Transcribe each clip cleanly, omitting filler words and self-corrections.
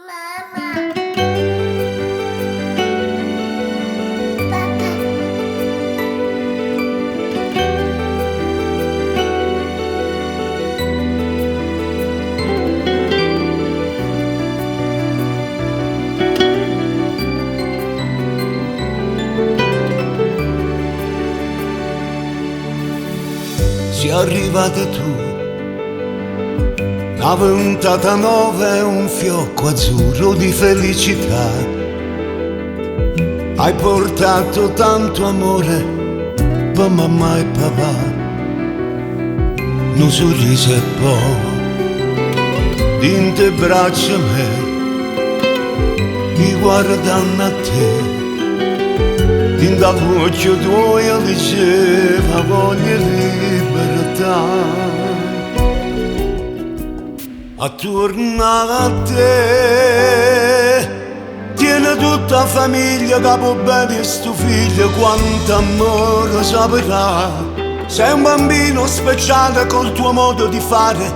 Mamma. Papà. Sei arrivata tu, una ventata nuova e un fiocco azzurro di felicità. Hai portato tanto amore per mamma e papà. Un sorriso e poi, in te braccia me, mi guardando a te. In da voce tua diceva voglio libertà. Attorno a te tiene tutta la famiglia che può bene sto figlio quanto amore saprà. Sei un bambino speciale col tuo modo di fare,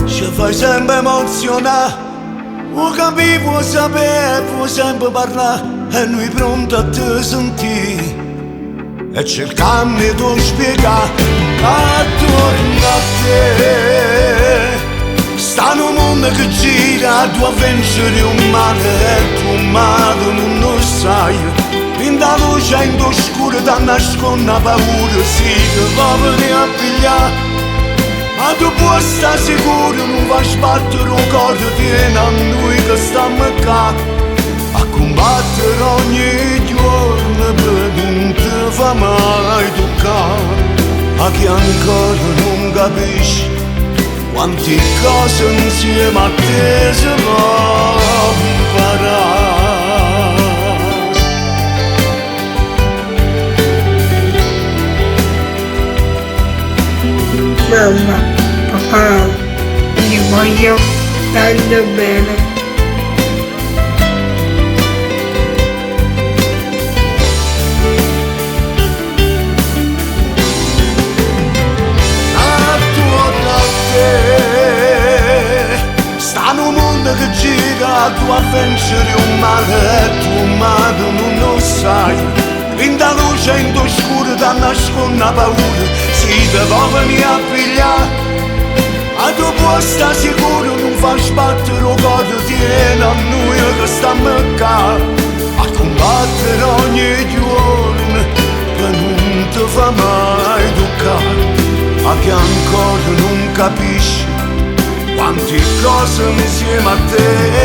ci fai sempre emozionare. Vuoi capire, vuoi sapere, vuoi sempre parlare e noi pronti a te sentire e cercando di spiegare attorno a te. Sta in un mondo che gira, tu a vincere un male e tu male non lo sai. In da luce e in oscuro ti nasconde la paura, sì, ti va venire a pigliare. Ma tu puoi stare sicuro, non va a sbattere un cuore, tieni a noi che stiamo qua. A combattere ogni giorno per non ti fa mai toccare. A chi ancora non capisce quante cose insieme a te si può imparare. Mamma, papà, vi voglio tanto bene. Attorno a te Sta in un mondo che gira, tu a vincere un male e tu male non lo sai. In da luce e in oscuro ti nasconde la paura, si te va venire a pigliare. A tu puoi stare sicuro, non fa sbattere il cuore, tieni a noi che stiamo qua. A combattere ogni giorno, che non ti fa mai toccare. A chi ancora non capisce quante cose insieme a te.